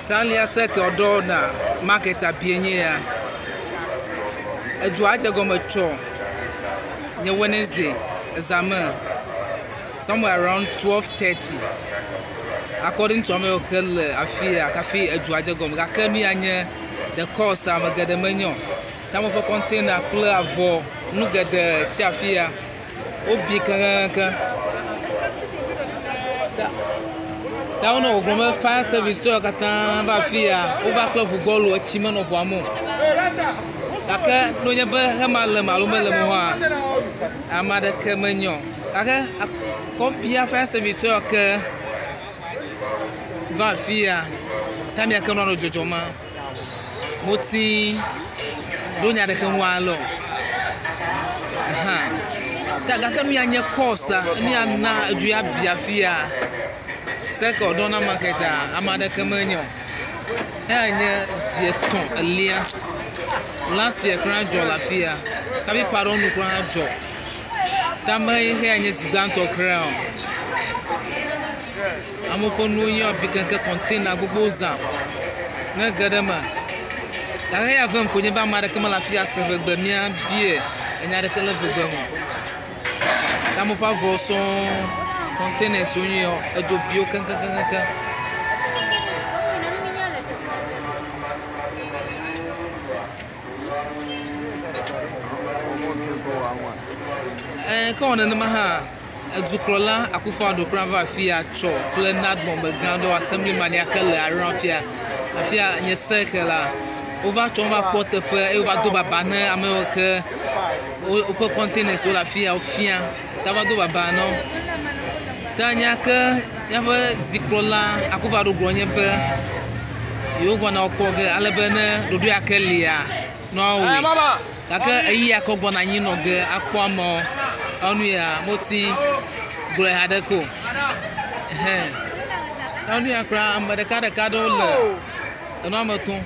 Talia se ke woɖɔ na market abie nye ya. Edua dze egɔme tsɔ nye Wednesday eza me somewhere around 12:30 according to ame yiwo ke le afi ya hafi edua dze egɔme gake nu ya nye the cause ame geɖe menya o. Ta amewo ƒe kɔntena kple avɔ nu geɖe tsi afi ya wobi keŋkeŋkeŋ. Ta wonɔ gbɔgblɔm be fire service tɔwo katã va afi ya wova kple ŋu gbɔlo etsi menɔ ŋua me o. Gake ne wonye be ema le eme alo mele eme o hã ame aɖeke menya o. Gake kɔ bia fire service tɔ yawo ke va afi ya time ya ke nua nɔ dzɔdzɔm ma woti ɖo nya ɖeke ŋu ale o. Hã ta gake nu ya nye cause nu ya na edu ya bi afi ya se ke wòɖɔ na market ame aɖeke menya o. Eya nye zi etɔ̃ elia. Last year kura dzɔ le afi ya hafi ƒe aɖewo nu kura hã dzɔ. Ta me xexea nye zi gbãtɔ kura o. Amewo ƒe nuwo yɔ bi keŋkeŋ kɔntena gbogbo zã ne ge ɖe eme. Gake eya vem ko nye be ame aɖeke mele afi ya se ŋegbe míabia enya aɖeke le ŋegbe me o. Amewo ƒe avɔwo sɔŋ kɔntenɛs wo nye edzo bi wo keŋkeŋkeŋ. Ɛɛ ke wɔ nenema hã edukplɔla Akufo Addo kura va afi ya tsɔ kple NADMO megã aɖewo assemblyman ya ke le around fia. Afia nye circle la wova tsɔ va kpɔ teƒe eye wova do baba ne ame yiwo ke woƒe containers wo le afi ya wofia ta va do baba na wo. Ta nya ke míaƒe zikplɔla Akufo Addo gblɔ nye be yewo gbɔna wo kpɔ ge ale be ne ɖoɖo ya ke lia ne woawɔe. Gake ɣeyiɣi ya ke wogbɔna anyi nɔ ge akpɔ amewo enu ya meti gblɔe haɖeke o. Ɛhɛn enu ya kura ame ɖekaɖeka aɖewo le enua me tom.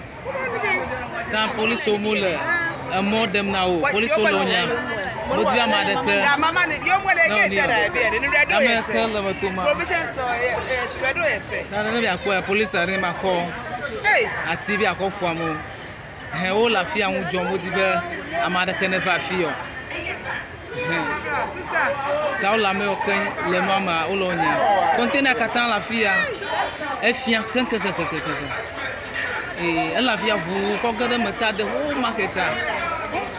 Ta polisiwo mele emɔ ɖem na wo o. Polisiwo le wo nyam. Womedi be ame aɖeke ne wònui o. Ame yi ke le eme tom na ne miakpɔe polisi aɖe ma kɔ ati be yeakɔ ƒo amewo. Hɛ wole afi ya ŋu dzɔm wodi be ame aɖeke neva afi ya o. Hɛ ta wole ame yiwo ke le nua mea wole wo nyam. Kɔntena katã le afi ya efia keŋkeŋkeŋkeŋ. Ee ele afi ya ŋuu kɔ ge ɖe eme ta de whole market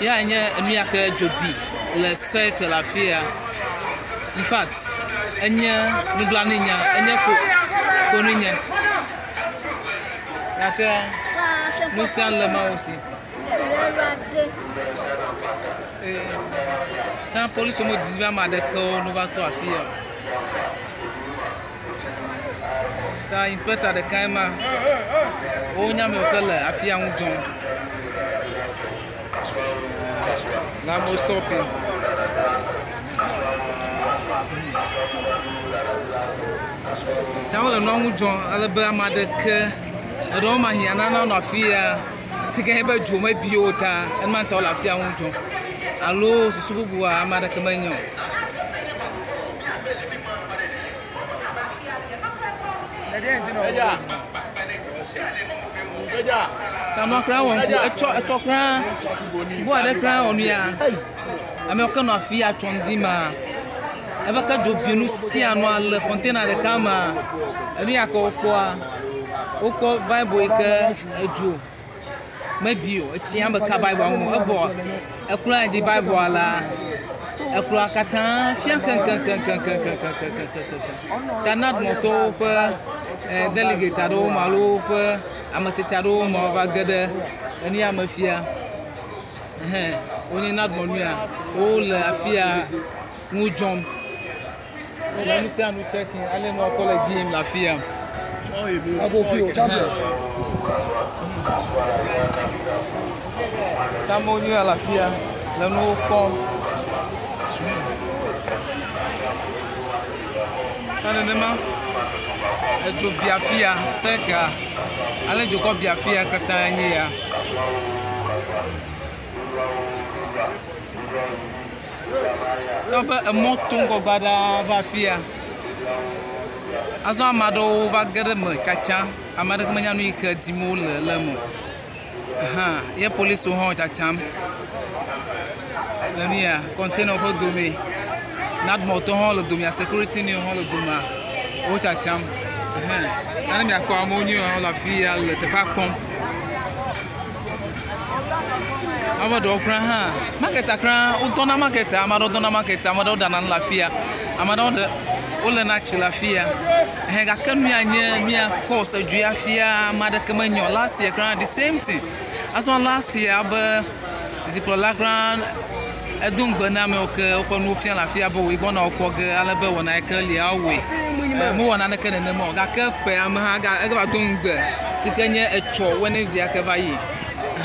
ya nye enu ya ke dzo bi le circle afi ya. Infact enye nublanuinya enye ko konuinya gake nu sia nu le Mawu si. Ee ta polisiwo medi be ame aɖekewo nova tɔ afi ya o. Ta inspector ɖekae ma wonye ame yiwo ke le afi ya ŋu dzɔm. Le amewo stɔpi. Ta wole nua ŋu dzɔm ale be ame aɖeke eɖewo mahiã nane nɔ afi ya si ke nye be dzo mebi o ta ema ta wole afi ya ŋu dzɔm alo susu bubua ame aɖeke menya o. Tanua kura wɔ ŋku etsɔ etsɔ kura bu aɖe kura wɔ nu ya. Ame yiwo ke nɔ afi ya tsɔ ŋdi ma eve ke dzo bi nu sia nua le kɔntena ɖeka mea enu ya ke wokpɔa wokpɔ bible yi ke edzo mebi o etsi hã meka biblea ŋu o evɔ ekplɔ ya dzi biblea lea ekplɔa katã fia keŋkeŋkeŋkeŋkeŋkeŋkeŋkeŋ. Ta NADMOtɔwo ƒe delegate aɖewo me alo woƒe ametsitsi aɖewo me wova ge ɖe enu ya me fia. Ɛhɛ wonye NADMO nu ya wole afi ya ŋu dzɔm. Le nu sia nu tsɛki ale nua kɔ le dzi yim le afi ya. Ɛhɛ amewo nye ya le afi ya le nuwo kpɔm. Ta nenema edzo bi afi ya sɛkia ale dzo kɔ bi afi ya katã nye ya. Ke be emɔ to ŋgɔgbe ɖaa va afi ya. Azɔ ame aɖewo va ge ɖe eme tsatsam. Ame aɖeke menya nu yi ke dim wole le eme o. Hã ye polisiwo hã tsatsam le nu ya kɔntɛnawo ƒe dome. Nadmɔtɔwo hã le domea, security nɛwo hã le domea wo tsatsam. Ɛhɛn ne miakpɔ amewo nyuie le afi ya le teƒea kpɔm. Ame ɖewo kura hã makɛta kura wodɔna makɛta ame aɖewo dɔna makɛta ame aɖewo ɖana nu le afi ya ame aɖewo ɖe wolena tsi le afi ya. Ɛhɛn gake nu ya nye nu ya kɔs edzo ya fia ame aɖeke menya o. Last year kura the same thing. Azɔ last year abe zikplɔla kura edo ŋugbe na amewo ke woƒe nuwo fia le afi ya be wòyi gbɔna wo kpɔ ge ale be wɔna yi ke lia woawɔe. Mewɔ naneke nenema o gake ƒea me hã egava do ŋugbe si ke nye etsɔ Wednesday ya ke va yi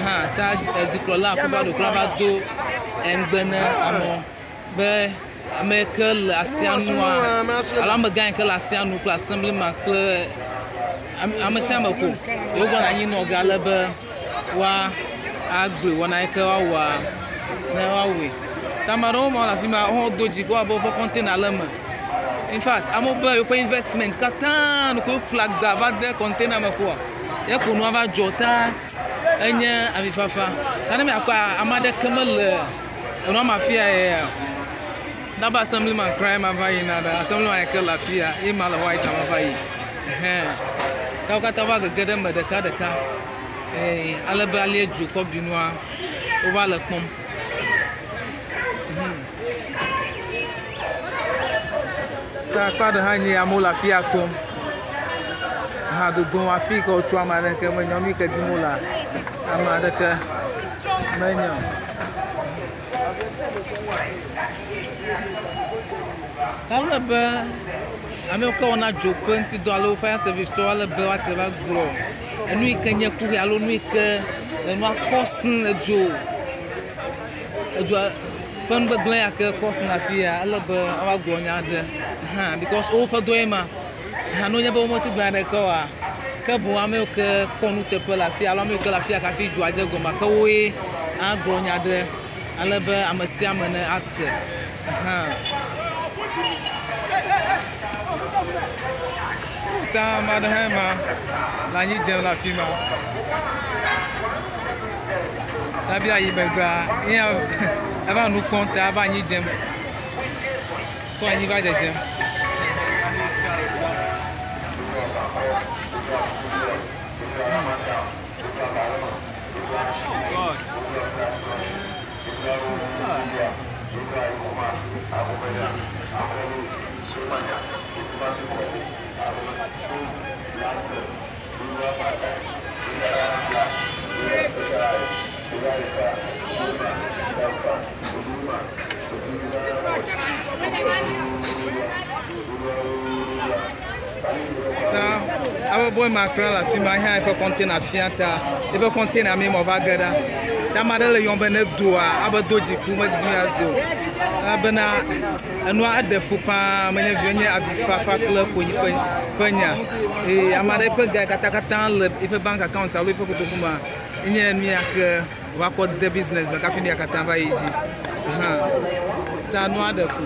hã ta zikplɔla Akufo-Addo kura va do ŋugbe na amewo be ame yi ke le asia nua alo amegã yi ke le asia nu kple assemblyman kple ame sia ame ko yewo gbɔna anyi nɔ ge ale be woa agblɔe wɔna yi ke woawɔa ne woawɔe. Ta ame aɖewo ma le afi ma wodo dzi ko abe woƒe kɔntena le eme. In fact, amewo be yewoƒe investment katã ɖeko woƒle agba va de kɔntena me koa ye ko nua va dzɔ ta enye avifafa. Ta ne miakpɔa ame aɖeke mele enua me afi ya ya o. Naba assemblyman kura ye ma va yina ɖa. Assemblyman yi ke le afi ya ye ma le white ma va yi. Ɛhɛn. Ta wo katã va gege ɖe eme ɖekaɖeka. Ee ale be ale dzo kɔ bi nua wova le kpɔm. Ta akpa ɖe hã nye amewo le afi ya tom. Hã dodom afi yi ke wotso ame aɖeke menya nu yi ke dim wolea ame aɖeke menya o. Ale be ame yiwo ke wɔna dzo ƒe ŋutidɔ alo fire service tɔwo ale be woate va gblɔ enu yi ke nye kuxi alo nu yi ke enua kɔ si edzo edzoa ƒe nugbegblẽ ya ke kɔ si le afi ya ele be woava gblɔ nya aɖe hã because woƒe dɔe ma. Hã ne wonye be womete gblɔ nya ɖeke oa, ke boŋ ame yiwo ke kpɔ nuteƒe le afi ya alo ame yiwo ke le afi ya hafi dzoa dze egɔmea ke woe agblɔ nya ɖe ale be ame sia ame ne ase hã. Ta ame aɖe hã ma le anyi dzem le afi ma. Ta be ayi megbea eya eva nu kpɔm ta eva anyi dzem. Kɔ anyi va dzedzem. Ta ame boy ma kura le afi ma hã eƒe kɔntena fia ta eƒe kɔntena mee ma va ge ɖa. Ta ame aɖe le yɔm be ne doa abe do dziku medidi be yeado o elabena enua eɖe fu paa menye vi enye avifafa kple konyi ƒe ƒe nya eye ame aɖe ƒe ga katã katã le eƒe bank account alo eƒe kotoku mea enye nu ya ke wòva kɔ de business me hafi nu ya katã va yi dzi. Hã ta nua ɖe fu.